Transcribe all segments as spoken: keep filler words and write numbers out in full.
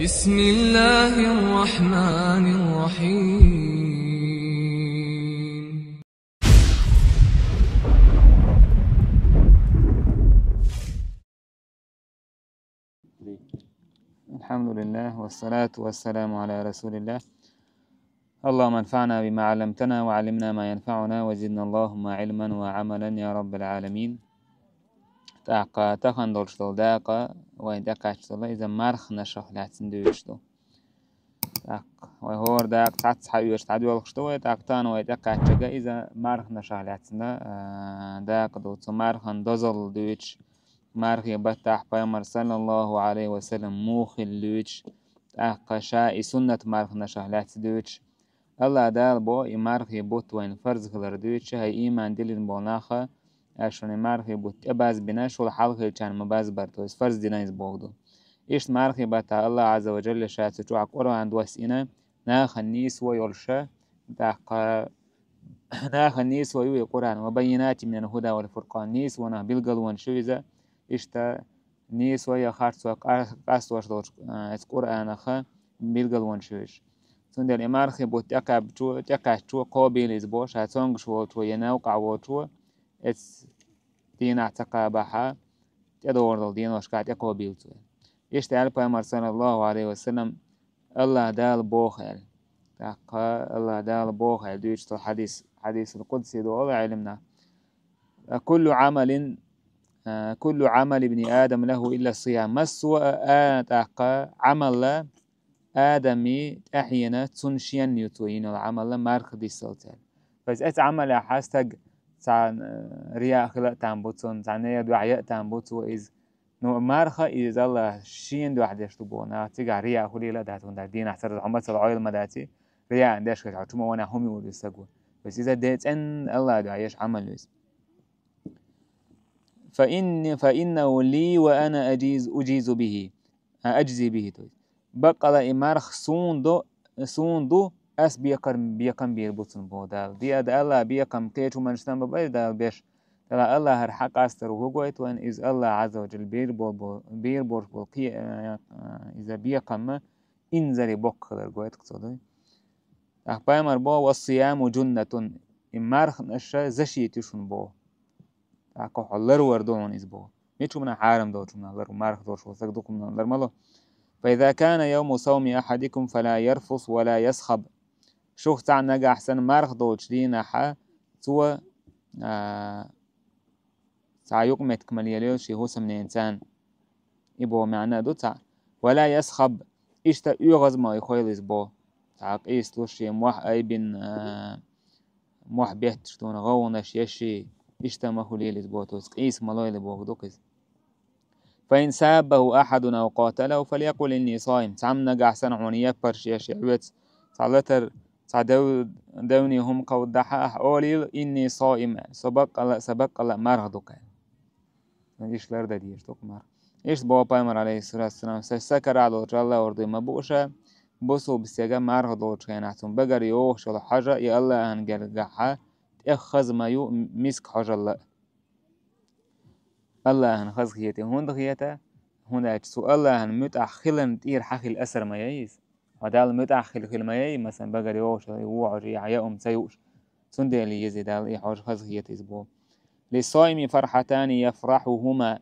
بسم الله الرحمن الرحيم. الحمد لله والصلاة والسلام على رسول الله. اللهم انفعنا بما علمتنا وعلمنا ما ينفعنا وزدنا اللهم علما وعملا يا رب العالمين. ТӀаккха тахан долуш долу дакъа вайн тӀекхаьчча долу иза марханашах лаьцна дуьйцуш ду. ТӀаккха вай хӀора дакъа цхьацца хьаоьцуш дӀадоьлхуш ду вай, тӀаккха тахана вай тӀекхаьчча иза марханашах лаьцна, а, дакъа ду. Цу мархан дозалла дуьйцуш, мархи баттахь пайхамар, саллаллаху алейхи ва саллям, муха хилла дуьйцуш, тӀаккха ша и суннат марханашах лаьцна дуьйцуш. Аллах Дала боху и мархи бутт вайна фарз хилар дуьйцуш, хӀай ийман диллина болу нах, аша шуна и мархи бутт тӀебазбина, шул хьалха хилчарна ма базбара, то есть фарз дина иза боху ду. Иштта мархи баттахь Аллах Азза ва Джалла ша цу чохь Къуръан доссийна, нахана нийсо йолуша, тӀаккха нахана нийсо ю и Къуръан, ва баййинатин минал худа вал фуркъан, нийсонах билгалонаш ю иза, иштта нийсо я харцо къа-, къастош долчу, а, иза Къуръанаха билгалонаш ю иза. Цундела и мархи бутт тӀекхаьбчо, тӀекхаьччо кхобийла иза бо, ша цонгуш волчо я новкъахь волчо, эц дийнахь ца кхабахьа, тӀедогӀур долу дийношкахь тӀекхобийла цо. Иштта аьлла пайхамар, саллаллаху алейхи ва саллям, Аллах Дала боху аьлла. ТӀаккха Аллах Дала боху аьлла дуьйцу цо хьадис, хьадисул къудси ду олу Ӏилманах. Куллу Ӏамалин, а, куллу Ӏамали ибни Адам лаху илла сиям. Массо а, а, тӀаккха Ӏамалла Адамий тӀаьхьена цунна шен ю цо йина йолу Ӏамалла марха диссалц аьлла. То есть эцу Ӏамалехь стаг цхьа, э, рияъ хила а там бу цунна, цхьа нехан дуьхьа яа а там бу цо иза. Ну, марха иза Аллах шена дуьхьа деш ду боху, нах цигахь рияъ хуьлийла а дац, хӀунда аьлча дийнахь цара хьо мацалла Ӏойла ма дац, рияъ деш хилча, хьо чу ма ванехь хӀума юур иза саго. То есть иза децӀен Аллах дуьхьа еш Ӏамал ю иза. Фа инни, фа иннаху ли ва ана аджиз-, уджизу бихи. А, аджзи бихи, то есть. Баккъала и марха суна ду, суна ду, ас бекхар-, бекхам бийр бу цунна боху Дала. Диа да Аллах бекхам кхечу хӀуманаш там бан бай Дала беш. Дала Аллахьара хьакъ астар ву гойту вайн, иза Аллах Азза ва Джалла бийр бол-, бол-, бийр болуш болу кхе-, а, а, иза бекхамма инзаре боккха хилар гойту цо дуй. ТӀаккха пайхамар боху: «Ва сияму джуннатун». И марханаш защита ю шуна боху. ТӀаккха хьо ларвар ду хьуна иза боху. Мича хӀуманах хьарам долчу хӀуманах лар, марха долуш волу стаг дукха хӀуманах лар ма ло. «Фа иза кана явму сауми ахадикум фала ярфус ва ла ясхаб». Шух цхьаъ нагахь санна марха долчу дийнахьа цо, а, цхьа юкъаметтиг ма лелайо шен хӀусамненаца. И боху маьӀна а ду цхьаъ. «Ва ла ясхаб», иштта оьгӀаз ма хила иза боху. Цхьа къийсалуш шен мохь айбина, а, мохь бетташ дуна гӀовгӀанаш еш, иштта ма хуьлийла иза боху, то есть къийса ма лойла боху ду-кх иза. «Фа ин саббаху ахадун ау къаталаху фалякъул инни саим». Цхьамма нагахь санна хьуна яппарш еш я хьоьца, цхьа латар, цхьа дев-, девне хӀума кховдахьа ахь олийла: «Инни саим», со баккъала а, сан баккъала а марха ду-кх аьлла. Иштта лардан дезаш ду-кх марха. Иштта боху пайхамар, алейхиссалату вассалам: «Сан са карахь долчу Аллахьур дуй ма бу ша, бусулба стеган марха долчу хенахь цунна багара йогӀуш йолу хьожа и Аллахьан гергахьа тӀех хаза ма ю миска хьожалла а». Аллахьан хазахетий хӀунда хета? ХӀунда аьлча цу Аллахьан муьтӀахь хиларна тӀера хьан хила асар ма яй иза. Хьо Далла муьтӀахь хила, хила ма яй, масалан, багара йогӀуш йолу вон хьожа, я хьан яа хӀума ца юуш. Цундела еза Далла и хьожа хазахета иза боху. «Лиссаими фархьатани яфрахьухума».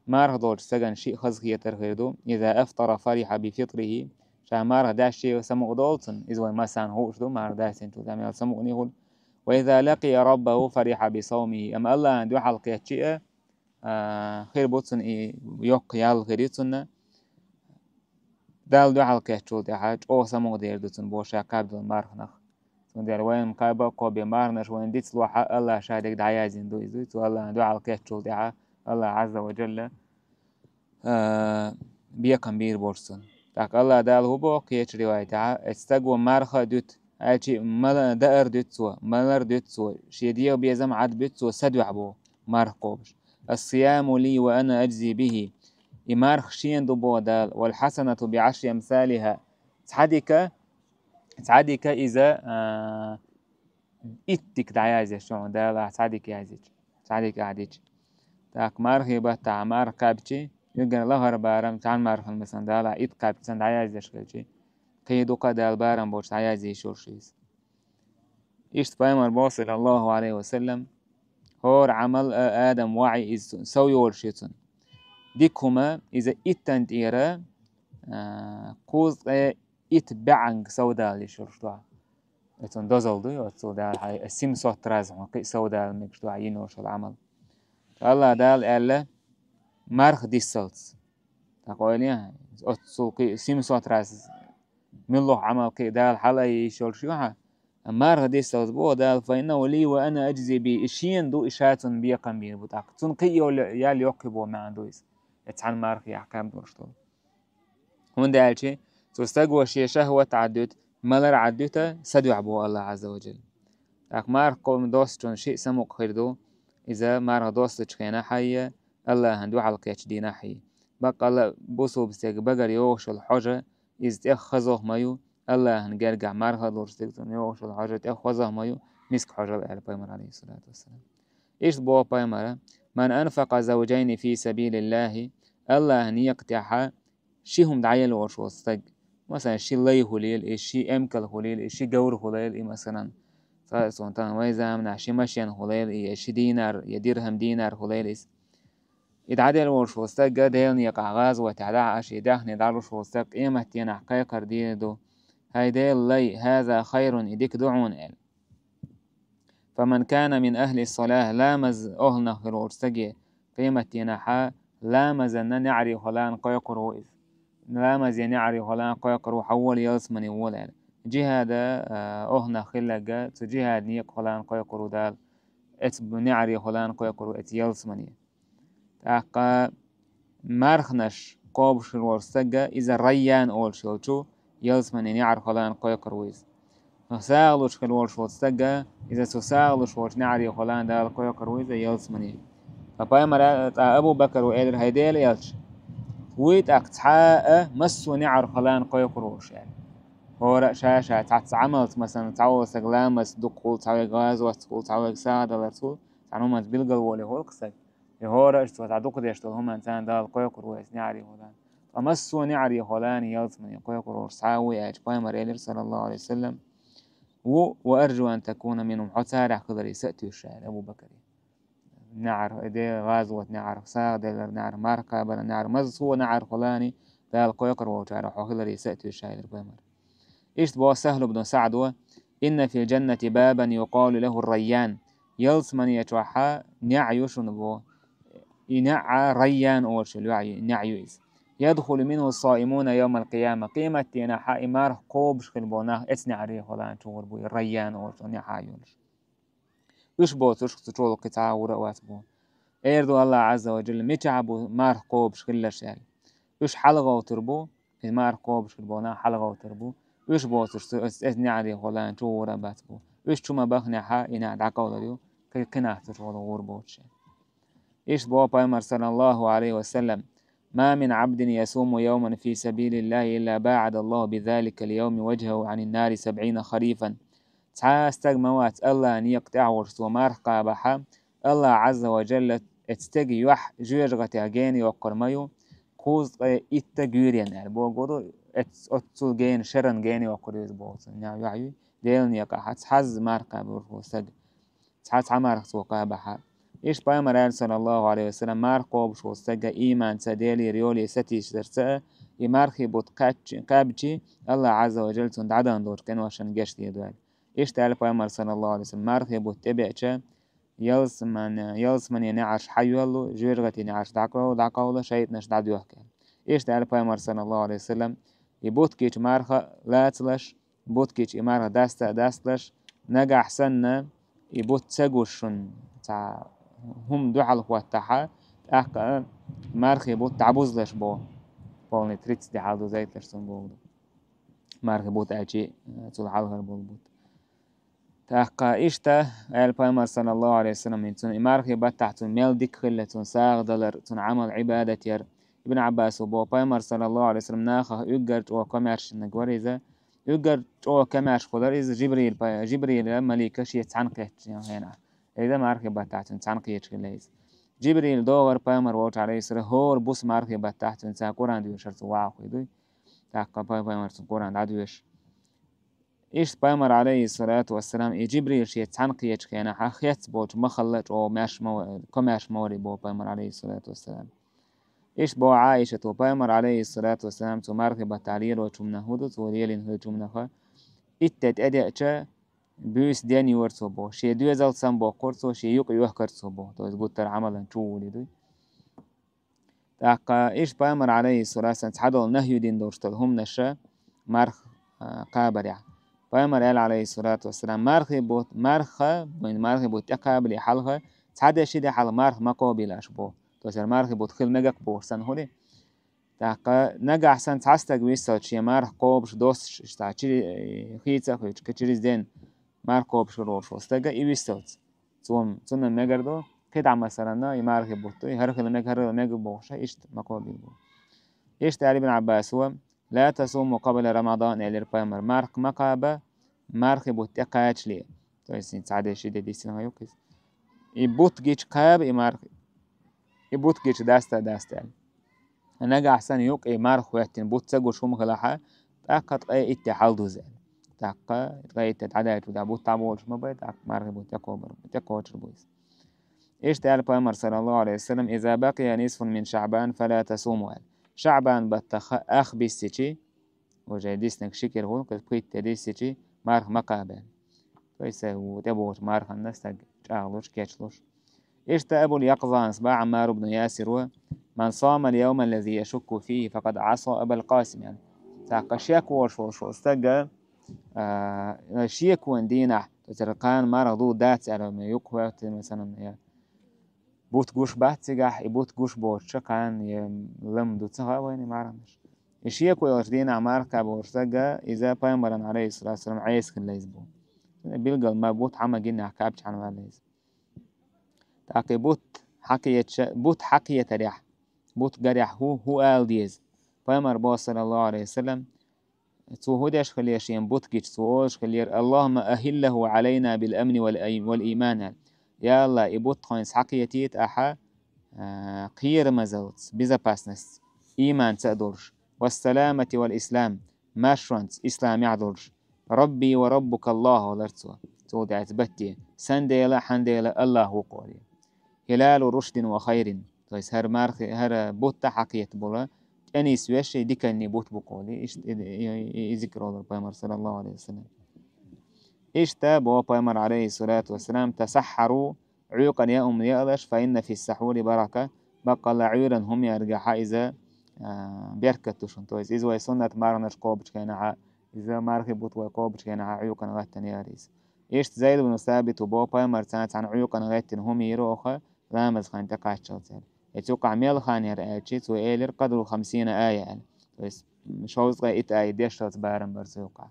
Марха долчу стагана шиъ хазахетар хир ду. «Иза афтара фариха би фитрихи». Ша марха даьшча самукъа долу цунна. Иза вайн массарна хууш ду, марха даьссинчул тӀаьхьа мел самукъане хуьлу. «Ва иза лакъия раббаху фариха би саумихи». Амма Аллахьан дуьхьал кхеччи а, а, хир бу цунна и йоккха ял хир ю цунна. Далла дуьхьал кхеччул тӀаьхьа чӀогӀа самукъа дер ду цунна боху ша кхаьбдолу марханах. Цундела вайн кхаба а кхобе марханаш вайн дицлохьа, Аллах ша дерг дӀаяздина ду иза. Цу Аллахьан дуьхьал кхеччул тӀаьхьа Аллах Азза ва Джалла, а, бекхам бийр болуш цунна. ТӀаккха Аллах Дала хӀун боху кхечу ривайтехьа: «Эцу стаго марха а дуьту, аьлчи мала даар дуьту цо, малар дуьту цо, шен дегӀан безам Ӏад буьту цо, са дуьхьа боху, марха кхобуш». «Ас-сияму ли ва ана аджзи бихи». И марха шена ду боху Дала. «Вал хьасанату би Ӏашри амсалиха». Цхьа дика, цхьа дика иза, а, итт дика дӀаяздеш ю хьуна Дала, ахь цхьа дика яздича, цхьа дика ахь дича. ТӀаккха мархи баттахь марха кхаьбчи, Уггар лахара барам цхьан мархана, масалан, Дала итт кхаьбча цхьанна дӀаяздеш хилча, кхин дукха Дала барам боцуш дӀаязъеш йолуш иза. Иштта пайхамар боху, саллаллаху алейхи ва саллям: «ХӀора Ӏамал а, адам ваӀи иза цунна, сов йолуш ю цунна. Дика хӀума иза иттан тӀера, а, кхузткъе итт баьӀанга совдала йиш йолуш ду». Оцунна дозалла ду, оццул Дала хьайн, семьсот раз хьуна кхин а совдала мегаш ду хьайн йина йолуш йолу Ӏамал. Аллах Дала аьлла, марха диссалц. ТӀаккха ойла е, оццул кхин а семьсот раз муьлхха Ӏамал кхин а Дала хьалаайъеш йолуш ю хьан? Марха диссалц боху Дала: «Фа иннаху ли ва ана аджзи би», и шена ду, и ша цунна бекхам бийр бу. ТӀаккха цунна кхин а йолу ял йоккхий боху маьӀна ду иза. И цхьана мархехь кхаьбна долуш долу. ХӀунда аьлча цу стаго шен шахӀват Ӏаддуьту, малар Ӏаддуьту, са дуьхьа боху Аллах Ӏазза ва Джалла. ТӀаккха марха кхо-, доссачунна шиъ самукъа хир ду, иза марха доссачу хенахь а, Аллахьан дуьхьал кхечу дийнахь а. Баккъалла а бусулба стеган багара йогӀуш йолу хьожа, иза тӀех хазох ма ю, Аллахьан гергахь марха а лур стаг цунна йогӀуш йолу хьожа тӀех хазох ма ю, миска хьожал, аьлла пайхамар, алейхиссалату вассалам. Иштта боху пайхамара: «Ман анфакъа завджайни фи сабилиллахи», Аллахьан некъа тӀехь ши хӀума дӀаелла волуш волу стаг, масалан, ши лай хуьлийла и, ши эмкал хуьлийла и, ши говр хуьлийла и, масалан, цкъа а цунна тахана вайн заманахь ши машен хуьлийла и, я ши динар, я дирхам динар хуьлийла иза. И дӀаделла волуш волу стаг а Делан некъахь гӀазотехь дахьаш, и даьхни дӀалуш волу стаг къематдийнахь кхайкхар дийр ду: «ХӀай Делан лай, хаза хайрун, и дика ду хьуна», – аьлла. «Фаман кана мин ахли салах», ламаз охьлунах хир волчу стаге къематдийнахьа ламазанна неӀарехула кхойкхур ву иза. Ламазе неӀарехула кхойкхур ву, хьан вола ялсамане вола аьлла. Джихада, а, охьнах хилларга, цу джихада некъахула кхойкхур ву Дала. Эца неӀарехула кхойкхур ву эца ялсамане. ТӀаккха марханаш кхобуш хир волчу стагга иза Райян олуш йолчу ялсамане неӀарехула кхойкхур ву иза. СагӀа луш хир волуш волчу стагга иза цу сагӀа луш волчу неӀарехула Дала кхойкхур ву иза ялсамане. Ткъа пайхамара, ткъа Абу Бакара элира: «ХӀай Делан элча, вуй тӀаккха цхьа а массо а неӀарехула кхойкхур волуш», – аьлла. ХӀора а ша-ша цхьацца Ӏамалца, масалан, цхьа волу стаг ламазца дукха хуьлу, цхьа верг гӀазотца хуьлу, цхьа верг сагӀа даларца хуьлу, цхьана хӀуманца билгал волий хуьлу-кх стаг. И хӀора а иштта цхьа дукха деш долу хӀуманца Дала кхойкхур ву иза неӀарехула. Ткъа массо а неӀарехула ялсамане кхойкхур волуш цхьа а вуй аьлча, пайхамара элира, саллаллаху алейхи ва саллям: «Ву, ва арджу ан такуна минхум, хьо царах хиларе сатуьйсуш», – аьлла Абу Бакаре. НеӀар, и де гӀазот неӀар, сагӀа делар неӀар, марха кхабар неӀар, массо а неӀарехула Дала кхойкхур волчарах хьо хиларе сатуьйсуш, аьлла пайхамара. Иштта боху Сахьл ибн СаӀдо: «Инна фил джаннати бабан юкъалу лаху Райян». Ялсамане чохь неӀ ю шуна боху. И неӀ Райян олуш йолу неӀ ю иза. «Ядхулу минху ссаимуна йовмал къияма». Къематдийнахьа и марха кхобуш хила болу нах эца неӀарехула чугӀур бу, и Райян олуш йолу неӀ йолуш. Уьш боцурш цу чохь кхин цхьа а гӀур а вац бу. Эр ду Аллах Ӏазза ва Джалла, мичахь бу марха кхобуш хилларш аьлла. Уьш хьалагӀовтур бу, и марха кхобуш хир болу нах хьалагӀовтур бу. Уьш боцурш цу эс, эс неӀарехула чу гӀур а бац бу. Уьш чу ма бахнехьа, и неӀ дӀакъовлур ю, кхин, кхин нах цу чохь гӀур боцуш. Иштта боху пайхамар, саллаллаху алейхи ва саллям: «Ма мин Ӏабдин ясуму йовман фи сабилиллахи илла баӀадаллаху бизаликал йовми ваджхаху Ӏанин нари сабӀина харифан». Цхьа а стаг ма вац Аллахьан некъа тӀехь волуш цо марха кхабахьа, Аллах Ӏазза ва Джалла эцу стеган юьхь жоьжахатех гена йоккхур ма ю, кхузткъе итта гуьйренна аьлла. Бохург ду, эц-, оццул гена, шеран гена йоккхур ю иза боху цунна. Юьхь ю, Делан некъахь цхьазза марха кхабур ву стаг. Цхьа, цхьа марха цо кхабахьа. Иштта пайхамар аьлла, саллаллаху алейхи ва саллям, марха кхобуш волу стагга иманца, Делера йоле сатийсарца а, и мархи бутт кхаьччи-, кхаьбчи, Аллах Ӏазза ва Джалла цунна дӀадахана долчу къиношна гечдийр ду аьлла. Иштта аьлла пайхамар, саллаллаху алейхи ва саллям, мархи бутт тӀебеача, ялсаман-, ялсамане неӀарш хьайоьллу, жоьжахатин неӀарш дӀакъов-, дӀакъовла, шайтӀанаш дӀадоьхку аьлла. Иштта аьлла пайхамар, саллаллаху алейхи ва саллям, и бутт гича марха лацалаш, бутт гича и марха даста а дасталаш, нагахь санна и бутт ца гуш шуна цхьа хӀума дуьхьал хӀоттахьа, тӀаккха а мархи бутт дӀабузалаш боху. Полный тридцать де хьал ду зайталаш цунна боху ду. Мархи бутт аьлчи, цул хьалхара болу бутт. ТӀаккха иштта аьлла пайхамар, саллаллаху алейхи ва саллям, цунна и мархи баттахь цунна мел дика хилла, цунна сагӀа далар, цунна Ӏамал, Ӏибадат яр. Ибн Ӏаббасо боху, пайхамар, саллаллаху алейхи ва саллям, нахах уггар чӀогӀа комаьршинниг вара иза, уггар чӀогӀа комаьрша хилар иза Жибрил пай-, Жибрила малика шеца цхьаьна кхеттачу хенахь. Иза мархи баттахь цунна цхьаьна кхеташ хилла иза. Джибрил догӀар пайхамар волчу, алейхиссалам, хӀора буса мархи баттахь цуьнца Къуръан доьшура цо вахахуй дуй. ТӀаккха пай-, пайхамар цуьнан Къуръан дӀадоьшу. Иштта пайхамар, алейхиссалату вассалам, и Джибрил шеца цхьаьна кхечу хенахь, хецна болчу махалла чӀогӀа маьрша ма ва-, комаьрша ма варий боху пайхамар, алейхиссалату вассалам. Иштта боху Ӏайшата, пайхамар, алейхиссалату вассалам, цу мархи баттахь лелочу хӀуманах хӀун ду, цо лелийна хиллачу хӀуманах, итт де тӀедеъча, буьйса ден йора цо боху. Шен доьзал самабоккхура цо, шен юкъ йохкара цо боху. То есть гуттара Ӏамалан чу вуьйлий дуй. ТӀаккха иштта пайхамар, алейхиссалату вассалам, цхьадолу нахью дина долуш долу хӀуманаша марха, а, кхабарехь. Пайхамар аьлла, алейхиссалату вассалам, мархи бутт, марха, вайн мархи бутт тӀекхабале хьалха, цхьа де ши де хьалха марха ма кхобийла аша боху. То есть мархи бутт хила мегар бохуш санна хуьлий. ТӀаккха нагахь санна цхьа стаг виссалц шен марха кхобуш доссуш, иштта чири-, хийца а хуьйцуш, через день марха кхобуш хир волуш волу стага и виссалц. Цо, цунна мегар ду, кхидӀа масална, и мархи бутт, и хӀара хила мега, хӀара хила мега бохуш, иштта ма кхобийла бу. Иштта аьлла Ибн Ӏаббаса: «Ла тасуму къабла Рамадан», — элира пайхамар, марха ма кхаба, мархи бутт тӀекхачале. То есть, цхьа де, ши де дисина ма ю иза. И бутт гича кхаба и марха, и бутт гича даста а даста аьлла. Нагахь санна юкъа и марха хӀоьттина бутт ца гуш хӀума хилахь, тӀаккха ткъе итт де хьалдуза аьлла. ТӀаккха ткъе итт де дӀадаьлча, да бутт дӀаболуш ма бай, тӀаккха мархи бутт тӀекхочур бу иза. Иштта аьлла пайхамар, саллаллаху алейхи ва саллям: «Иза бакъия нисфун мин шаъбан, фала тасуму», — аьлла. Шаъбан баттах ах биссичи, уже диснарг ши кӀира хуьлу, кхуза пхийтта де диссичи, марха ма кхаба. То есть, э, ву-, тӀебогӀучу марханна стаг чӀагӀлуш, кечлуш. Иштта Абул Якъзанас боху Ӏаммар ибн Ясиро: «Ман сама ал-йовма аллази яшукку фийхи, факъад Ӏаса Абал Къасим», — аьлла. ТӀаккха шек волуш волуш волу стага, а, шеконан дийнахь, то есть, кхана марха ду дац аьлла, юкъа хӀоьттина, масалан, я бутт гуш бац цигахь, и бутт гуш боцуша кхана я лам ду ца хаьа вайна марханаш. И шеко йолчу дийнахь марха кхаба волу стага, иза пайхамаран, алейхиссалату вассалам, Ӏеса хилла иза бу. Билггал ма бутт хьан ма гиннехь кхаьбча хьан ваьлла иза. ТӀаккха и бутт хьакхетача, бутт хьакхетарехь, бутт гарехь хӀу, хӀу ала деза? Пайхамар боху, саллаллаху алейхи ва саллям, цо хӀун деш хилла шен бутт гича, цо олуш хиллера: «Аллахумма ахиллаху алейна бил амни вал ай-, вал ийман», — аьлла. Я АллахӀ, и бутт тхуна схьакхетийта ахьа, а, кхерамазалц, безопасность, ийманца а долуш, вассаламати вал ислам, маршонца, исламехь а долуш. «Рабби ва раббука Аллах», — олура цо. Цул тӀаьхьа батте: «Сан Дела, хьан Дела АллахӀ ву», — олий. «Хилалу рушдин ва хайрин». То есть хӀара мархи, хӀара бутт а хьакхетта болу, тӀенисвеш и диканний бутт бу кхули. Иштта и, и, и, и зикр олура пайхамар, саллаллаху алейхи ва саллям. Иштта боху пайхамар, алейхиссалату вассалам: «Тасаххару», Ӏуьйкъана яа хӀума яалаш, «фа инна фи сахьури барака», баккъалла Ӏуьйранна хӀума яаргахьа иза, а, беркат ду шуна. То есть иза вай суннат марханаш кхобучу хенахьа, иза мархи бутт вай кхобучу хенахьа Ӏуьйкъана гӀаттана яра иза. Иштта Зайд ибн Сабит боху пайхамарца цхьаьна Ӏуьйкъана гӀеттина хӀума йира оха, ламаз хан тӀекхаччалц аьлла. И цу юкъахь мел хан яра аьлчи, цо элира: «Къадру хамсина ая», — аьлла. То есть шовзткъе итт ая дешшалц барам бара цу юкъахь.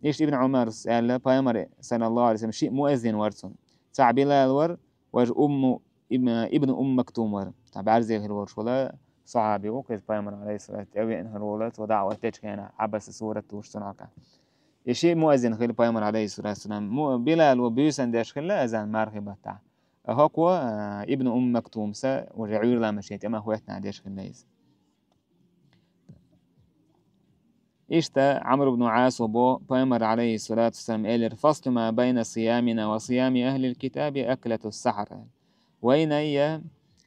Иштта Ибн Ӏумарс аьлла, пайхамар, саллаллаху алейхи ва саллям, шиъ муэззин вара цунна. Цхьаъ Билал вара, важа Умму Ибн, Ибн Умм Мактум вара. Цхьа бӀаьрзе хир волуш вала сахьаби ву, кхеза пайхамар, алейхиссалату, тӀевеана хир волу, цо даӀват дечу хенахь, Ӏабаса сурат духуш цунахь. И шиъ муэззин хилла пайхамар, алейхиссалату вассалам. Му-, Билал ву буьйсан деш хилла азан мархи баттахь. А хӀокхо, а, Ибн Умм Мактумса уже Ӏуьйрламашен тӀе ма хӀоьттина деш хилла иза. Иштта Ӏамр ибн Ӏасо бо, пайхамар, алейхиссалату вассалам, элира: «Фаслу ма байна сиямина ва сиями ахлил китаби аклату сахар». Вайна я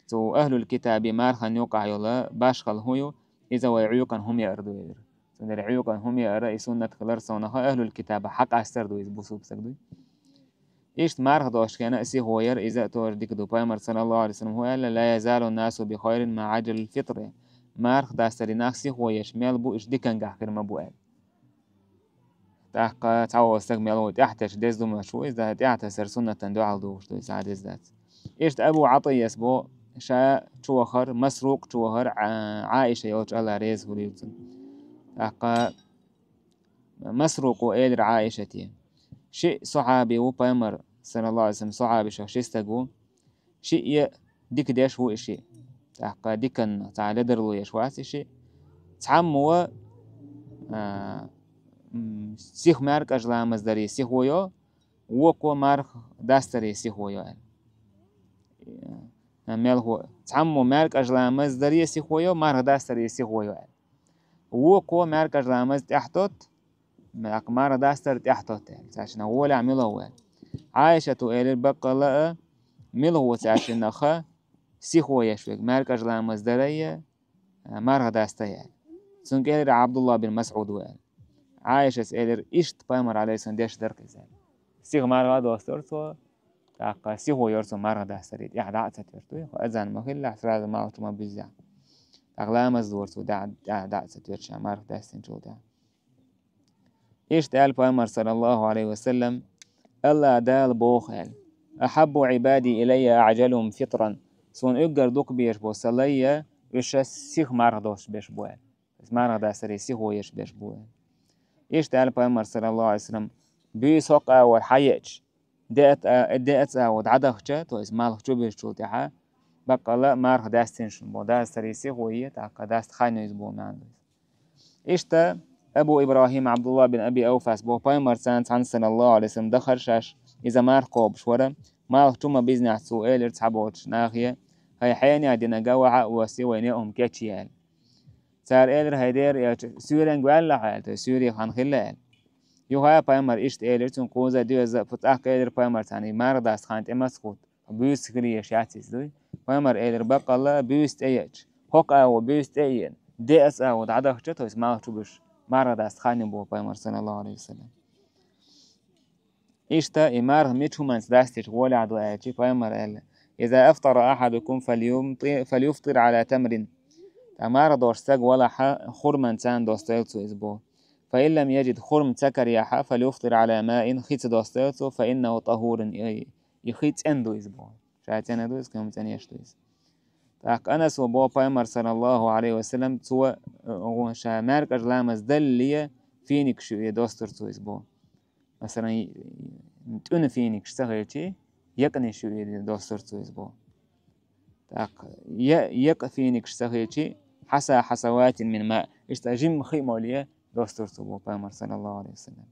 цу ахлул китаби мархан юкъахь йолу башхал хӀун ю, иза вай Ӏуьйкъана хӀума яар ду, элира. Цундела Ӏуьйкъана хӀума яара и суннат хилар совнаха ахлул китаба хьакъастар ду иза бусулба стаг дуй. Иштта марха долуш хенахь а сихо яра, иза а тоже дика ду. Пайхамар, саллаллаху алейхи ва саллям, хӀун аьлла: «Ла язалу насу би хайрин ма аджалул фитр». Марха дастаре нах сихо еш мел бу, уьш дикангахь хир ма бу аьлла. ТӀаккха цхьа волу стаг мел ву тӀаьхьатесча деза ду моьттуш ву иза, тӀаьхьатесар суннатан дуьхьал духуш ду иза, деза дац. Иштта Абу Ӏатийяс бо, ша чу вахара, Масрукъ чу вахара, Ӏа-, Ӏаиша йолчу, АллахӀ реза хуьлийла цунна. ТӀаккха Масрукъо элира Ӏаишате: «Шиъ сахьаби ву, пайхамар, саллаллаху алейхи ва саллям, сахьабашах ши стаг ву. Шиъ е дика деш ву и шиъ. ТӀаккха диканна цхьа ледарло еш вац и шиъ. Цхьамма ву, а, м, сиха маьркӀажа ламаз даре сихо йо, вукхо марха дастаре сихо йо», — аьлла. мелхо, цхьаммо маьркӀаж ламаз даре сихо йо, марха дастаре сихо йо аьлла. Вокхо маьркӀаж ламаз тӀаьхьатотт, марха дастар тӀаьхьатотт аьлла. Цаьршиннах гӀолехь мила ву аьлла. Ӏайшату элира баккъалла а, мила ву цаьршиннах сихо еш верг, маьркӀаж ламаз дарайя, марха дастайя аьлла. Цунга элира Ӏабдулла бин Масъуд ву аьлла. Ӏайшас элира, иштта пайхамар алейхиссалам деш дара иза аьлла. Сиха марха достура цо, тӀаккха сихо йора цо марха дастаре, тӀаьхьа дӀа а ца тоьттуй, хӀо азан ма хиллехь, сразу малх чу ма буьззехь. ТӀаккха ламаз дора цо, дӀа, дӀа, дӀа а ца тоьттуш, марха даьстинчул тӀаьхьа. Иштта аьлла пайхамар, саллаллаху Ӏалайхи ва саллам, Алла Дала боху аьлла: «Ахьаббу Ӏибади илайя аӀжалухум фитран». Суна уггар дукха беш бо сан лайя, уьш сиха марха достуш беш бу аьлла. Иза марха дастаре сихо еш беш бу аьлла. Иштта аьлла пайхамар, саллаллаху Ӏалайхи ва саллам, буьйса хӀокху агӀор хьаеача, деа, деа агӀо дӀадахча, то есть малх чу буьзчул тӀаьхьа, баккъалла марха даьстина шуна бо, дастаре сихо е, тӀаккха даста хан ю иза бо маьӀна ду иза. Иштта Абу ИбрахӀим Ӏабдулла бин Аби Авфас бо пайхамарца цхьаьна, саллаллаху Ӏалайхи ва саллам, дахар шаьш, иза марха кхобуш вара, малх чу ма бизнехь цо элира цхьаболчу нахе: «ХӀай хьенех динарг вахьа а воссий, вайн неӀ хӀума кечъе», – аьлла. Цара элира: «ХӀай дера элча, суьйренга ваьлла хьо», – аьлла, то есть суьйре хан хилла аьлла. Юха а пайхамар иштта элира цунна кхуза а, доьазза а, пу-, тӀаккха элира пайхамарца: «И марха даста хан тӀе ма ца хӀутту, хьо буьйса хила еш яц иза дуй». Пайхамар элира: «Баккъалла а буьйса тӀееача, хӀокху агӀо буьйса тӀееана, деа агӀо дӀадахча, то есть малх чу буьзча, марха даста хан ю», – бо пайхамар, саллаллаху Ӏалайхи ва саллам. Иштта и марха мича хӀуманца дастича гӀолехь ду аьлча, пайхамар аьлла: «Иза афтара ахьадукум фальюмти-, фальюфтир Ӏала тамрин». Ткъа марха долуш стаг валахьа, хурманца достойла цо иза бо. «Фа ин лам яжид», хурма ца караяхьа, «фальюфтир Ӏала маин», хи ца достойла цо, «фа иннаху тӀахурун», и, и хи цӀена ду иза бо. Ша цӀена ду иза, кхин хӀума цӀена еш ду иза. ТӀаккха Анас ву бо пайхамар, саллаллаху Ӏалайхи ва саллам, цо, э, ша маьркӀаж ламаз даллале, финикаш юье достура цо иза бо. Масалан, тӀуьна финикаш ца хилчи, екъанаш юье достура цо иза бо. ТӀаккха е-, екъа финикаш ца хилчи, хьаса хьасаватин мин ма, иштта жимма хи а моле достура цо бо пайхамар, саллаллаху Ӏалайхи ва саллам.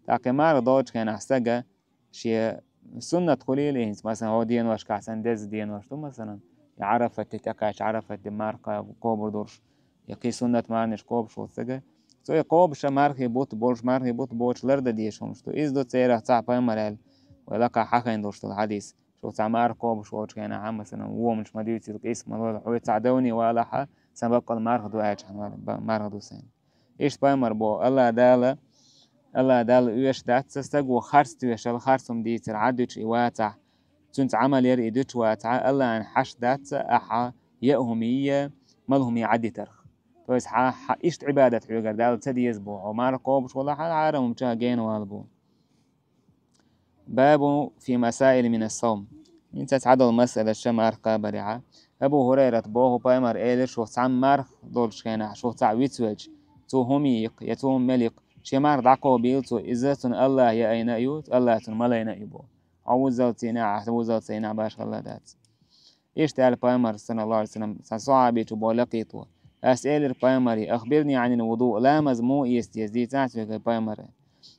ТӀаккха и марха долчу хенахь стага шен суннат хуьлийла хӀинца, масалан, хӀо деношкахь санна деза денош ду, масалан, я Ӏарафатде тӀекхаьчча, Ӏарафатде марха кхобур долуш, я кхин суннат марханаш кхобуш волу стага. Цо и кхобуша мархий бутт болуш, мархий бутт боцуш лардан дезаш хӀумаш ду. Иза ду церах цхьаъ, пайхамар аьлла, вай лакхахь хьахийна долуш долу хьадис. Шу цхьа марха кхобуш волчу хенахь, масалан, воманаш ма дуьйцийла, къийса ма лойла, хьо цхьаъ девне валахьа, сан баккъалла марха ду аьлча, хьан вала, ба-, марха ду сайн. Иштта пайхамар боху: Алла Дала, Алла Дала оьшуш дац ца стаг ву харц тоьшалла, харц хӀума дийцар Ӏад дуьтуш и вацахь, цуьнца Ӏамал яр и дуьтуш вацахь, Аллахьан хьашт дац ца ахьа яа хӀума йийя, мала хӀума йийя Ӏад дитарх. То есть хьан, хьан иштта Ӏибадат хьоьгара Далла ца деза боху, хьо марха кхобуш валахьа, хьарам хӀумача гена вала боху. Бабу фи масаил мин ас-савм. ХӀинца цхьадолу масала ша марха кхабарехьа. Абу ХӀурайрат боху, пайхамар элира, шух цхьамма марха долчу хенахь, шух цхьаъ вицвелча, цо хӀума йийкха, я цо хӀума мел йийкха, шен марха дӀакхобийла цо, иза цунна Аллахь яайна а ю, Аллахь цунна малайна а ю боху. Хьо вуззалц йина а, ахьа вуззалц йина а башхалла дац. Иштта аьлла пайхамар, саллаллаху Ӏалайхи ва саллам, цхьа сахьабичо боху лакхийто. Ас элира пайхамаре: «Ахбирни Ӏанил вуду», ламаз муха эца деза, дийцахьа соьга, пайхамаре.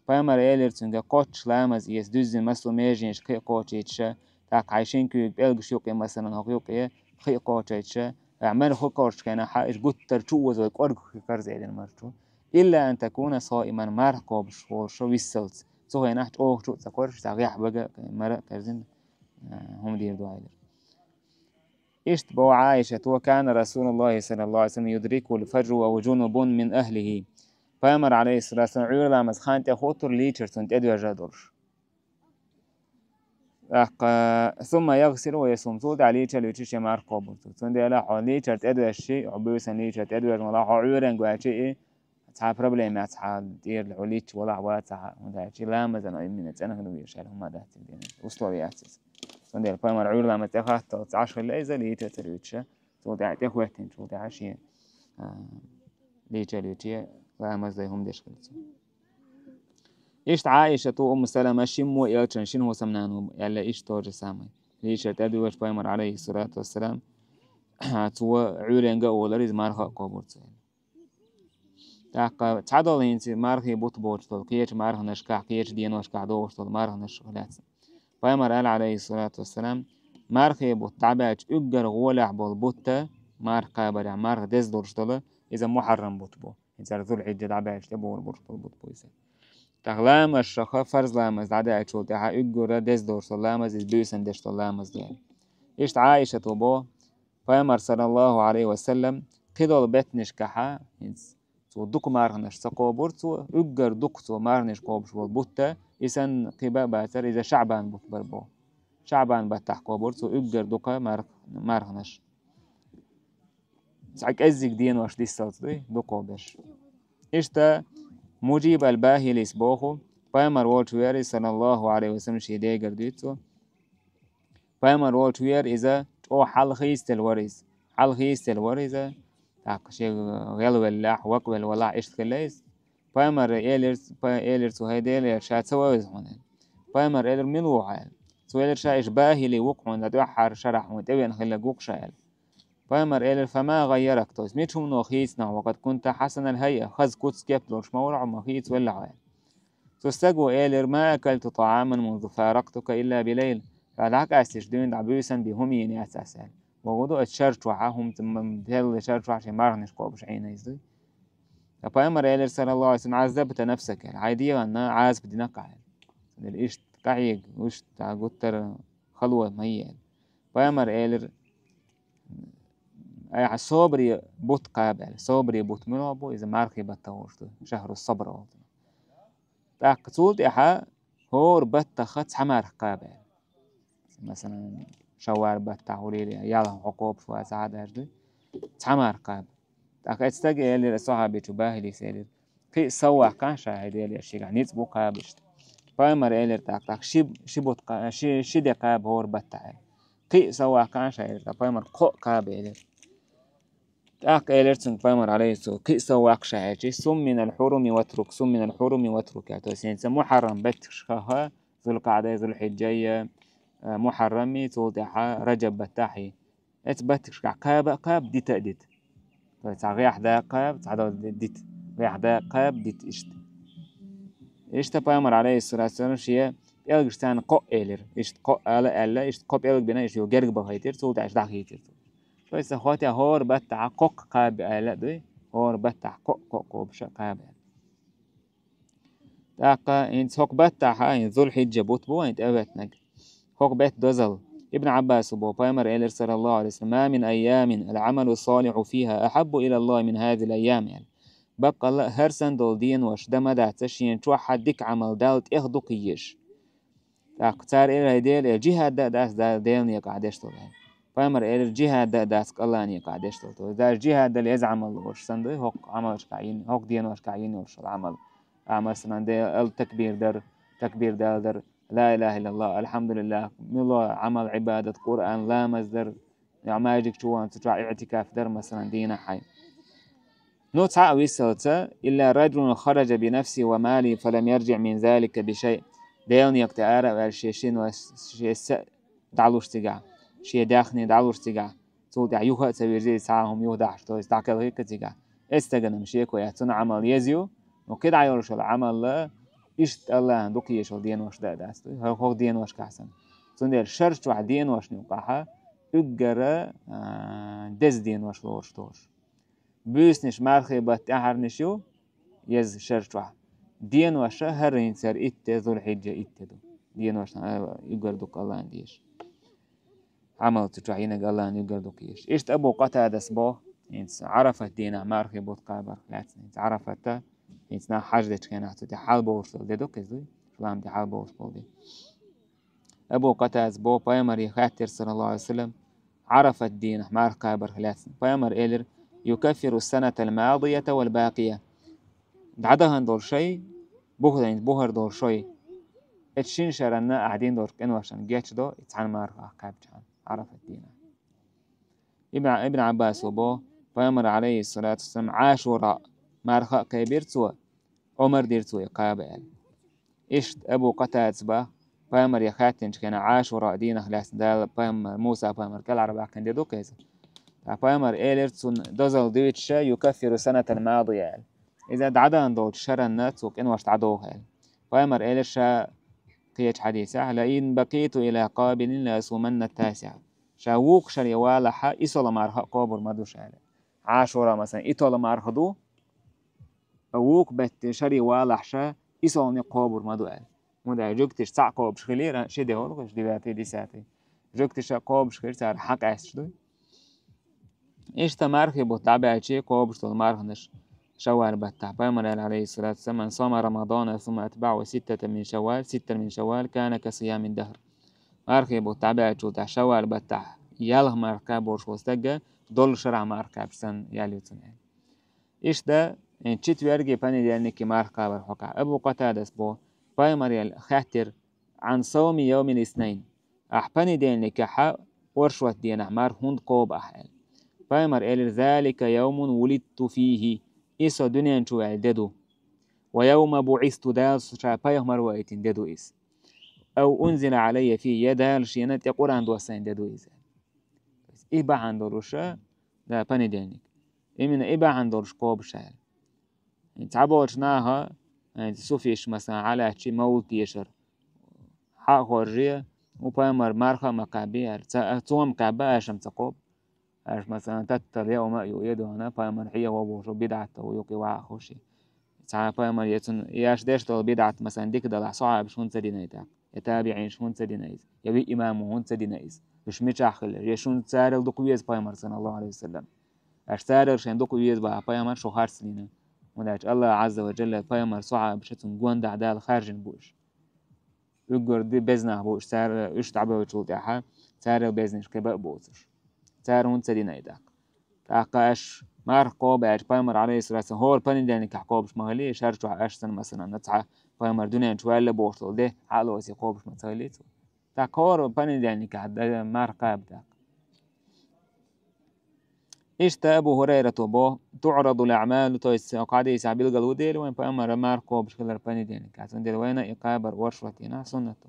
Пайхамар элира цуьнга: «Кхоччуш ламаз эца, дуьззина массо а меженаш кхин а кхочуьйтуш, тӀаккха хьайн шина куьйга пӀелгаш юккъе, масалан, хӀокху юккъе кхин а кхочуьйтуш, ахьа мара хӀу корчу хенахь, хьан иша гуттар чу озой кӀорга хи карза элина марчу. Илла ан такуна соиман, марха кхобуш волуш виссалц. Цу хенахь чӀогӀа чу а ца коржуш, цхьа гӀехь бага а, мара а карзина, а, хӀума дийр ду», – аьлира. Иштта боху Ӏайшата: «Ва кана Расулуллахи саллаллаху Ӏалайхи ва саллам юдрикул фажру ва хува жунубун мин ахлихи». Пайхамар, алейхиссалату вассалам, Ӏуьйра ламаз хан тӀе хӀуттура лийчар цунна тӀедоьжа долуш. ТӀаккха, сумма ягсилу ва ясум, цул тӀаьхьа лийчар луьйчу шен марха кхобур цо. Цундела хьо лийчар тӀедоьжчи, хьо буьйсан лийчар тӀедоьжна вала, хьо Ӏуьйренга ваьчи и, цхьа проблема яц хьан тӀера, хьо лийча валахь вацахь, хӀунда аьлча ламазан а имина цӀена хила везаш аьлла хӀума дац цигахь дина. Условие яц иза. Цундела пайхамар Ӏуьйра ламаз тӀе хатталц Ӏаш хилла иза лийча ца луьйчуша, цул тӀаьхьа тӀехӀоьттинчул тӀаьхьа шен, а, лийча луьйче ламаз дай хӀума деш хилла цо. Иштта Ӏайшату Умму Салама шиммо элчан шина хӀусамнана ву аьлла иштта тоже самое. Лийчар тӀедоьжча пайхамар, алейхиссалату вассалам, цо Ӏуьйренга а волура, иза марха а кхобур цо аьлла. ТӀаккха цхьадолу хӀинца мархий бутт боцуш долу, кхечу марханашкахь, кхечу деношкахь догӀуш долу марханаш лаьцна. Пайхамар аьлла, алейхиссалату вассалам: мархий бутт дӀабаьлча уггар гӀолехь болу бутт, марха кхабарехь, марха деза долуш долу, иза мухьаррам бутт бу. ХӀинца Зулхьиджа дӀабаьлча тӀебогӀур болуш болу бутт бу иза. ТӀаккха ламазашха, фарз ламаз дӀадаьллачул тӀаьхьа уггара деза долуш долу ламаз, иза буьйсан деш долу ламаз ду. Иштта Ӏайшата бо, Пайхамар, саллаллаху Ӏалайхи ва саллам, кхидолу беттанашкахьа, хӀинца цо дукха марханаш ца кхобура цо, уггар дукха цо марханаш кхобуш болу бутт, и санна кхин бан а бацара, иза ШаӀбан бутт бара бо. ШаӀбан баттахь кхобура цо уггар дукха марх-, марханаш. Цхьа кӀеззиг денош диссалц дуй, дукха беш. Иштта Мужиб аль-Бахилис боху, Пайхамар волчу вери, саллаллаху Ӏалайхи ва саллам, шен дегара дуьйцу цо. Пайхамар волчу вера иза чӀогӀа хьалхийстелла вара иза. Хьалхийстелла вара иза. ТӀаккха шен гӀелвеллехь, вакъвелла валахь иштта хилла иза. Пайхамар элира, пай-, элира цо, хӀай Делан элча, ша ца вевза хьуна аьлла. Пайхамар элира, мила ву хьо аьлла. Цо элира, ша иштта Бахили ву хьуна, сан дуьххьара шарахь хьуна тӀевеана хилларг ву-кх ша аьлла. Пайхамар элира, фама гӀаййарак, то есть мича хӀумано хийцина хьо, ва къад кунта хьасанал хӀайъа, хаза куц, кеп долуш ма вара хьо, ма хийца велла хьо аьлла. Цу стага элира, ма акалту тӀаӀаман мунзу фарактука илла билайл. Ша дӀакъаьстича дуьйна дӀа буьйсан бен хӀума йийна яц ас аьлла. Боху ду, оцу шар чохь, хӀума м-, делла шар чохь шен марханаш кхобуш Ӏийна иза дуй. Ткъа Пайхамар элира, саллаллаху Ӏалайхи ва саллам, Ӏаззабта нафсака аьлла, хьайн дегӀанна Ӏазап дина-кх ахь аьлла. Цундела иштта къахьега, уьш дӀа гуттара хало ма йи аьлла. Пайхамар элира, айхьа собаре бутт кхаба аьлла. Собаре бутт муьлха бу, иза мархий баттахь волуш ду, шахьру сабр олу. ТӀаккха цул тӀаьхьа хӀора баттахь цхьа марха кхаба аьлла. Масалан, шаввал баттахь хуьлийла, ялх хьо кхобуш вац, хьан даже дуй, цхьа марха кхаба. ТӀаккха оцу стага элира, сахьабичу Бахилис элира, кхин а сов ваккхахьа ша, хӀай Делан элча, шегахь ницкъ бу кхаба иштта. Пайхамар элира тӀаккха, тӀаккха ши, ши бутт кха-, ши, ши де кхаба хӀора баттахь аьлла. Кхин а сов ваккхахьа ша, элира тӀаккха Пайхамар, кхоъ кхаба элира. ТӀаккха элира цуьнга Пайхамар, Ӏалайхиссалам, кхин а сов ваккха ша аьлча, сум минал хьуруми ватрук, сум минал хьуруми ватрук аьлла. То есть хӀинца мухьаррам беттигашкахь, Зулкъаъдай, Зулхьиджай, а, мухьаррами, цул тӀаьхьа Раджаб баттахьи. Эцу баттигашкахь кхаба а кхаба, дита а дита. То есть цхьа гӀехь даккха кхаба, цхьа даккха дита. ГӀехь даккха кхаба, дита иштта. Иштта Пайхамар, Ӏалайхиссалату вассалам, шен пӀелгаш царна кхоъ элира. Иштта кхоъ ала аьлла, иштта кхо пӀелг бина, иштта юха герга бахийтира, цул тӀаьхьа дӀахийтира цо. То есть хотя хӀора баттахь кхоккха кхаба аьлла а дуй, хӀора баттахь кхоъ-кхоъ кхобуш а кхаба аьлла. ТӀаккха хӀинца хӀокху баттахь, хӀинца Зулхьиджа бутт бу вайн тӀе а веттинарг. ХӀокху беттан дозалла. Ибн Ӏаббаса боху, Пайхамар элира, саллаллаху Ӏалайхи ва саллам, ма мин айямин ал-Ӏамалу ссалихьу фиха ахьаббу илаллахи мин хазихил айям аьлла. Баккъалла а хӀара санна долу денош дан ма дац шена чохь дика Ӏамал Далла тӀех дукха езаш. ТӀаккха цара элира, хӀай Делан элча, жихӀад дан а дац Дала Делан некъахь деш долу аьлла. Пайхамар элира, жихӀад дан а дац АллахӀан некъахь деш долу. То есть даже жихӀад дала еза Ӏамал лоруш санна ду, хӀокху Ӏамалшкахь йина, хӀокху деношкахь йина йолуш йолу Ӏамал. А, масалан, Дела, ал такбир дар, такбир дала дар, ла илаха иллаллах, алхьамдулиллах, муьлха Ӏамал, Ӏибадат, Къуръан, ламаз дар, я маьждиг чу ван, цу чохь иътикаф дар, масалан, дийнахь хьайн. Ну, цхьа а виссалца, илла раджулун хараджа би нафсихи ва малихи фалам ярджиъ мин залика би шай. Делан некъа тӀе ара а ваьлла, шен шина, шен са дӀалуш цигахь, шен даьхни дӀалуш цигахь, цул тӀаьхьа юха а ца вирзи, цхьа а хӀума юха дахьаш, то есть дӀакхелхи-кх цигахь. Эцу стагана-м шеко яц, цунна Ӏамал еза ю, но кхидӀа йолуш йолу Ӏамал иштта АллахӀан дукха езаш йолу денош дан а дац, хӀокху деношкахь санна. Цундела шар чохь деношна юкъахь уггара, а, деза денош лоруш долуш. Буьйсанаш мархий баттахь тӀаьхьарнаш ю, еза шар чохь. Деноша хӀара хӀинца хӀара итт де, Зулхьиджа итт де ду. Деношна, а, уггар дукха АллахӀан дезаш. Ӏамал цу чохь йинарг АллахӀан уггар дукха езаш. Иштта Абу Къатадас боху, хӀинца Ӏарафат дийнахь мархий бутт кхабарх лаьцна. ХӀинца Ӏарафатта, хӀинца нах хьаж дечу хенахь цу тӀе хьалабовлуш долу де ду-кх иза дуй, ислам тӀе хьалабовлуш болу де. Абу Къатадас боху, Пайхамаре хаьттира, саллаллаху Ӏалайхи ва саллам, Ӏарафат дийнахь марха кхабарх лаьцна. Пайхамар элира, юкаффиру ссанатал мадията вал бакъия. ДӀадахана долу шай, бухаран, бухара долу шай, эцу шина шаранна ахь дина долчу къиношна гечдо, и цхьана марха ахь кхаьбчахьана, Ӏарафат дийнахь. Ибн, Ибн Ӏаббаса боху, Пайхамар, Ӏалайхиссалату вассалам, Ӏашура марха а кхаьбира цо, омар дира цо и кхаба аьлла. Иштта Абу Къатадас боху, Пайхамаре хаьттинчу хенахь Ӏашура дийнахь лаьцна Дала пайхамар, Муса пайхамар кӀелхьарбаьккхина де ду-кх иза. Ткъа Пайхамар элира цунна дозалла дуьйцуша, юкаффиру ссанатал мадия аьлла. Иза дӀадахана долчу шаранна цо къинош дӀадоху аьлла. Пайхамар элира ша Кхечу хьадисехь: «Ла ин бакъиту ила къабилин ла асуманна тасиа». Ша вукху шаре валахь, исолу марха а кхобур ма ду ша аьлла. Ӏашура, масалан, итолу марха ду, а вукху беттан шаре валахь ша, исолни кхобур ма ду аьлла. ХӀунда аьлча жуьгташа цхьаъ кхобуш хилира, ши де хӀолу, девятый, десятый. Жуьгташа кхобуш хир, цара хьан къаьсташ ду. Иштта мархи бутт дӀабаьлчи кхобуш долу марханаш шаввал баттахь. Пайхамар аьлла, алейхиссалату вассалам: «Ман сама Рамадана, сумма атбаъу ситтата мин шаввал, ситтан мин шаввал, кана ка сиями дахр». Мархи бутт дӀабаьлчул тӀаьхьа шаввал баттахь ялх марха кхаьбош волу стаг доллу шарахь марха кхаьбча санна ял ю цунна. Иштта, э, четверги, понедельники марха кхабар хьокъахь. Абу Къатадас бо, пайхамар ял хаьттира: «Ан сауми йовмил иснайн». Ахь понедельникехь оршот денахь марха хӀунда кхобу ахь аьлла. Пайхамар элира: «Залика йовмун вулидту фийхи». И со дуьнен чу ваьлла де ду. «Ва йовма буъисту», Дала ша пайхамар ваийтина де ду иза. «Ав унзила алайя фийхи», я Дала шена тӀе Къуръан доссийна де ду иза. И бахьана долуш, да, понедельник. Именно и бахьана долуш кхобу ша аьлла. Цхьаболчу наха, э, суфиш, масалан, хьалаьцчи мовлид тешар. Хьа а хоржий, у пайхамар марха а ма кхаьббий аьлла. Ца, цо-м кхаьбба, аша-м ца кхобу. Аша, масалан, таттал я ума а ю, я дуьхьал пайхамар хьехо ву, шу бидӀат ву, юкъа ваха хуши. Цхьа пайхамар я цунна, и аша деш долу бидӀат, масалан, дика далахь, сахьабаш хӀунда ца дина и тӀаккха? Я табиӀинаш хӀунда ца дина иза? Я виъ имамо хӀунда ца дина иза? Уьш мичахь хилла? Я шуна царал дукха веза пайхамар, саллаллаху алейхи ва саллям? Аша царал шайн дукха веза бахьа пайхамар шу харц лина. ХӀунда аьлча Аллах Азза ва Джалла пайхамар сахьабаша цунна гондахь Дала хаьржина бу уьш. Уьггар ди безнах бу уьш, цара уьш дӀабевллачул тӀаьхьа, царал безнаш кхин бан а боцуш. Цара хӀунда ца дина и тӀаккха? ТӀаккха аша марха кхобу аьлча, пайхамар, алейхиссалату вассалам, хӀора понедельникехь кхобуш ма хили, шар чохь аша санна, масалан, цхьа пайхамар дуьнен чу ваьлла бохуш долу де, хьалоций кхобуш ма ца хили цо. ТӀаккха хӀора понедельникехь да-, марха кхаба тӀаккха. Иштта Абу Хурайрато бо: «ТуӀрадул аъмалу», то есть кху хьадисехь билгал ву дела вайн пайхамар марха кхобуш хилар понедельникехь. Цундела вайна и кхабар оршот дийнахь суннат ду.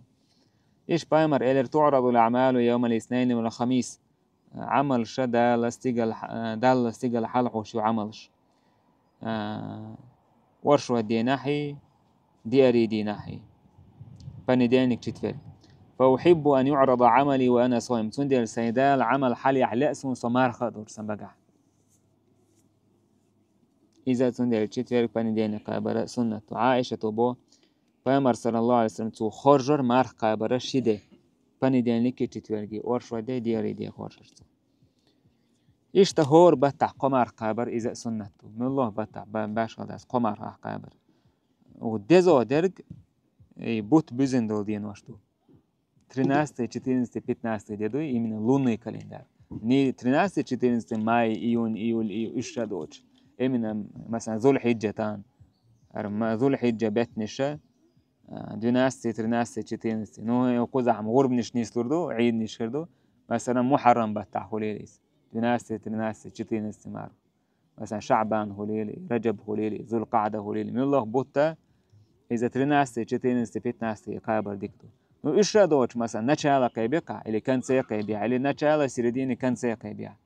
Иштта пайхамар элира: «ТуӀрадул аъмалу йовмал иснайни вал хамис». Ӏамалша Далла стигала, Далла стигала хьалхьуш ю Ӏамалш. А, оршот дийнахьий, диарий дийнахьий. Понедельник, четверг. «Фа ухиббу ан юӀрада Ӏамали ва ана соим». Цундела сайн Дала Ӏамал хьалъяхь лаьа суна со марха а долуш сан багахь. Иза цундела четверг, понедельник кхабара суннат ду. Ӏаишата бо, пайхамар, саллаллаху алейхи ва саллям, цо хоржура марха кхабара ши де. Понедельник и четверг, оршот де, диарий де хоржура цо. Иштта хӀора баттахь кхо марха кхабар иза а суннат ду. Муьллахь баттахь ба-, башхалла дац кхо марха ахь кхабар. У дезо дерг, и бутт буьзина долу денош ду. Тринадцатый, четырнадцатый, пятнадцатый де ду, именно лунный календарь. Ни тринадцатый, четырнадцатый май, июнь, июль, и уьш ша доцуш. Именно, масалан, Зулхьиджа тан. Ар ма-, Зулхьиджа беттаниша, а, двенадцатый, тринадцатый, четырнадцатый. Ну, кхузахь-м гӀурбанаш нислур ду, Ӏийданаш хир ду. Масалан, Мухьаррам баттахь хуьлийла иза. Двенадцатый, тринадцатый, четырнадцатый марха. Масалан, ШаӀбан хуьлийла, Раджаб хуьлийла, Зулкъаъда хуьлийла. Муьллахь бутт, иза тринадцатый, четырнадцатый, пятнадцатый кхабар дика ду. Ну, уьш ша доцуш, масалан, начало кхайбекахь, или конце кхайбехь, или начало, середине, конце кхайбехь.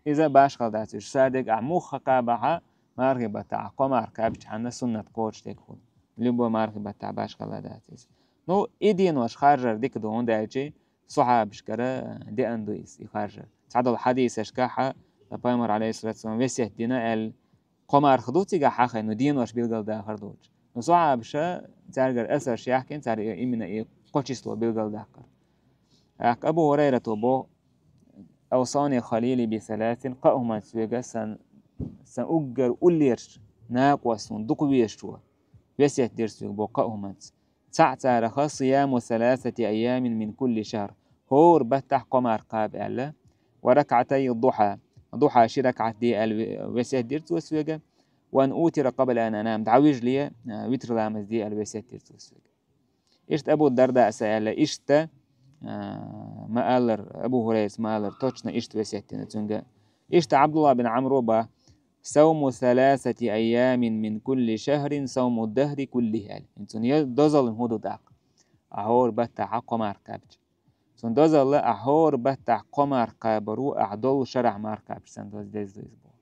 Иза башхалла дац, уьш садиг ахь муха кхабахьа, мархи баттахь кхо марха кхаьбча хьанна суннат кхочушдерг хуьлу. Любой мархи баттахь башхалла дац иза. Ну, и денош харжар дика ду, хӀунда аьлча сахьабашкара деана ду иза, и харжар. Цхьадолу хьадисашкахьа, пайхамар, алейхиссалату вассалам, весет дина аьлла, кхо марха ду цигахь хьахай, ну, денош билгал дахар доцуш. Ну, сахьабаша, цаьргара асарш яхкина, цара именно и кхо число билгал даккхар. ТӀаккха Абу Хурайрато бо: «Авсани халили би саласин», кхаа хӀуманца соьга сан, сан уггар уллерчу накъостан дукха везачо весет дира соьга бо кхаа хӀуманца. Цхьаъ цараха: «Сияму саласати айямин мин кулли шахр». ХӀора баттахь кхо марха кхаба аьлла. «Ва ракатай духьа». Духьа ши ракаӀат де аьлла ве-, весет дира цо соьга. «Ва ан утира къабла ан анам». ДӀавижале, а, витр ламаз де аьлла весет дира цо соьга. Иштта Абу Дарда а сан аьлла, иштта, а, ма-аллара, Абу Хурайрас ма-аллара, точно иштта весет дина цуьнга. Иштта Абдулла бин Амро бо: «Сауму саласати айямин мин кулли шахрин сауму дахри куллихи», аьлла. ХӀинца цуьнан я дозалла хӀун ду тӀаккха? Ахь хӀора баттахь кхо марха кхаьбча. Цуьнан дозалла, ахь хӀора баттахь кхо марха кхабар ву, ахь доллу шарахь марха кхаьбча санна, доз-, деза ду иза боху.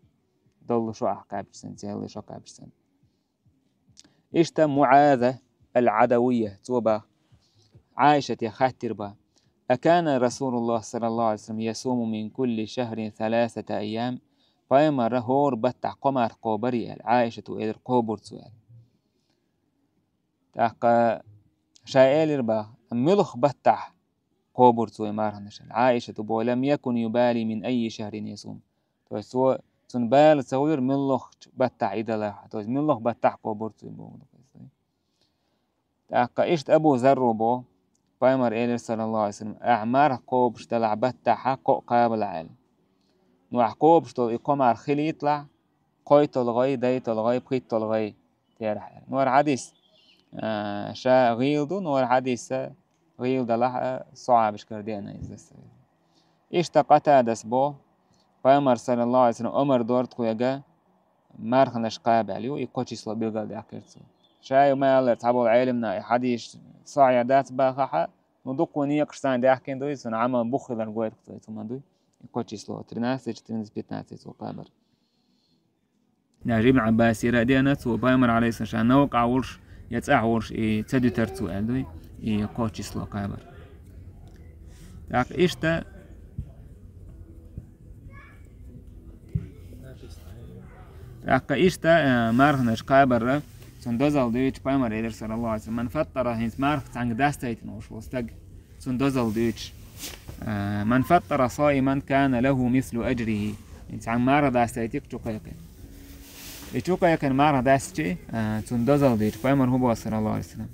Доллу шо ахь кхаьбча санна, цхьалла шо кхаьбча санна. Иштта МуӀаза ал-Ӏадавия, цо боху: Ӏайшате хаттар ба: «أكان رسول الله صلى الله عليه وسلم يصوم من كل شهر ثلاثة أيام؟» Пайхамара хӀора баттахь кхо марха кхобарий аьлла, Ӏайшата элира: «Кхобура цо», аьлла. ТӀаккха ша элира боху: «Муьлха баттахь кхобура цо и марханаш?» аьлла. Ӏайшата боху: «لم يكن يبالي من أي شهر يصوم». То есть цо, цунна бала ца хуьлура муьлххачу баттахь и далахь, то есть муьлха баттахь кхобура цо и боху. ТӀаккха иштта Абу Зарра боху, Пайхамара элира, саллаллаху Ӏалайхи ва саллам: «Ахь марха кхобуш делахь баттахь кхоъ кхабалахь», аьлла. Ну, ахь кхобуш долу и кхо марха хилийталахь, кхойтталгӀа, дейтталгӀа, пхийтталгӀа терахь аьлла. Ну, хӀара хьадис, а, ша гӀийла ду, ну, хӀара хьадис гӀийла далахь а, сахьабашкара деана иза. Иштта Къатадас боху, Пайхамара, саллаллаху Ӏалайхи ва саллам, омра дора тхоьга марханаш кхаба аьлла, и кхо число билгалдаьккхира цо. Ша ю ма-аллара, цхьаболу Ӏеламнаха и хьадис сахьихь дац бахахь а, ну, дуккха некъаш царна даьхкина дуй, цунна Ӏамал бух хилар гойту цо, цу ма дуй. И кхо число, тринадцать, четырнадцать, пятнадцать цо кхабар. Даже Ибн Ӏаббасера а деана, цо Пайхамар, Ӏалайхиссалам, ша новкъахь волуш я цӀахь волуш и ца дуьтура цо аьлла дуй, и кхо число кхабар. ТӀаккха иштта, тӀаккха иштта, а, марханаш кхабарра, цунна дозалла дуьйцу Пайхамар элира, саллаллаху Ӏалайхи ва саллам: «Ман фаттара», хӀинца марха цхьаьнга дастайтина волуш волу стаг, цунна дозалла дуьйцуш. А, «Ман фаттара саиман кана лаху мислу аджрихи». И цхьаьнга марха дастайтира чу кхайкхина. И чу кхайкхина марха дастчи, а, цунна дозалла дуьйцуш, Пайхамар хӀун боху, саллаллаху Ӏалайхи ва саллам?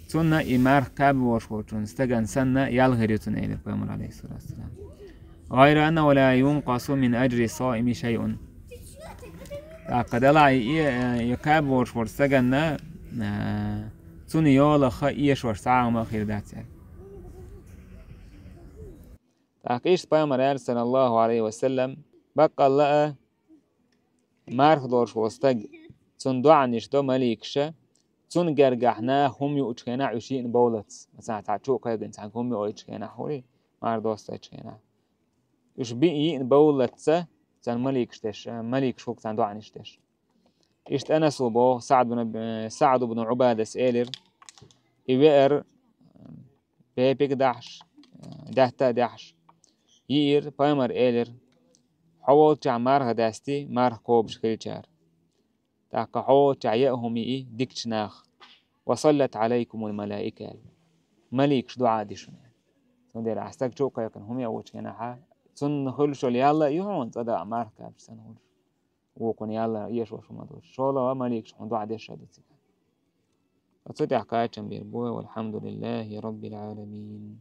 Цунна и марха кхаба волуш волчун стагана санна, ял хир ю цунна, элира Пайхамар, Ӏалайхиссалату вассалам. «Гъайра аннаху ла юнкъасу мин аджри саими шайъун». ТӀаккха делахь и, и, и кхаба волуш волчу стаганна, а, цунна йолах эшош цхьа а хӀума хир дац аьлла. ТӀаккха иштта Пайхамар аьлла, саллаллаху Ӏалайхи ва саллам: «Баккъалла а, марха долуш волу стаг, цунна доӀанаш до маликаша, цунна гергахь наха хӀума юучу хенахь уьш йиъна бовлац». Масала, цхьа чу а кхайкхина, цхьаьнга хӀума йоуьйтучу хенахь хуьлий, марха достуьйтучу хенахь. Уьш биъ йиъна бовллаца, царна маликаш деш, маликаш хӀума царна доӀанаш деш. Иштта Анаса боху, СаӀд бин, СаӀд бин Ӏубадас элира: «И веара, бепиг а дахьаш, даьтта а дахьаш, йиира, Пайхамар элира: „Хьо волчохь марха дасти, марха кхобуш хилчара. ТӀаккха хьо волчохь яа хӀума йии дикачу наха. Ва саллат Ӏалайкумул малаика“, аьлла. Маликаш доӀа а ди шуна“, аьлла. Цундела ахь стаг чу а кхайкхина, хӀума яа волчу хенахь, цунна хуьлуш йолу ял а ю хьуна, цкъа даа марха кхаьбча санна хуьлуш. Вукхунна ял а эшош хӀума долуш. ШолгӀа маликаш хьуна доӀа деш а ду цигахь. Оцу тӀехь кхачам бийр бу, валхьамдулиллахи раббил Ӏаламин».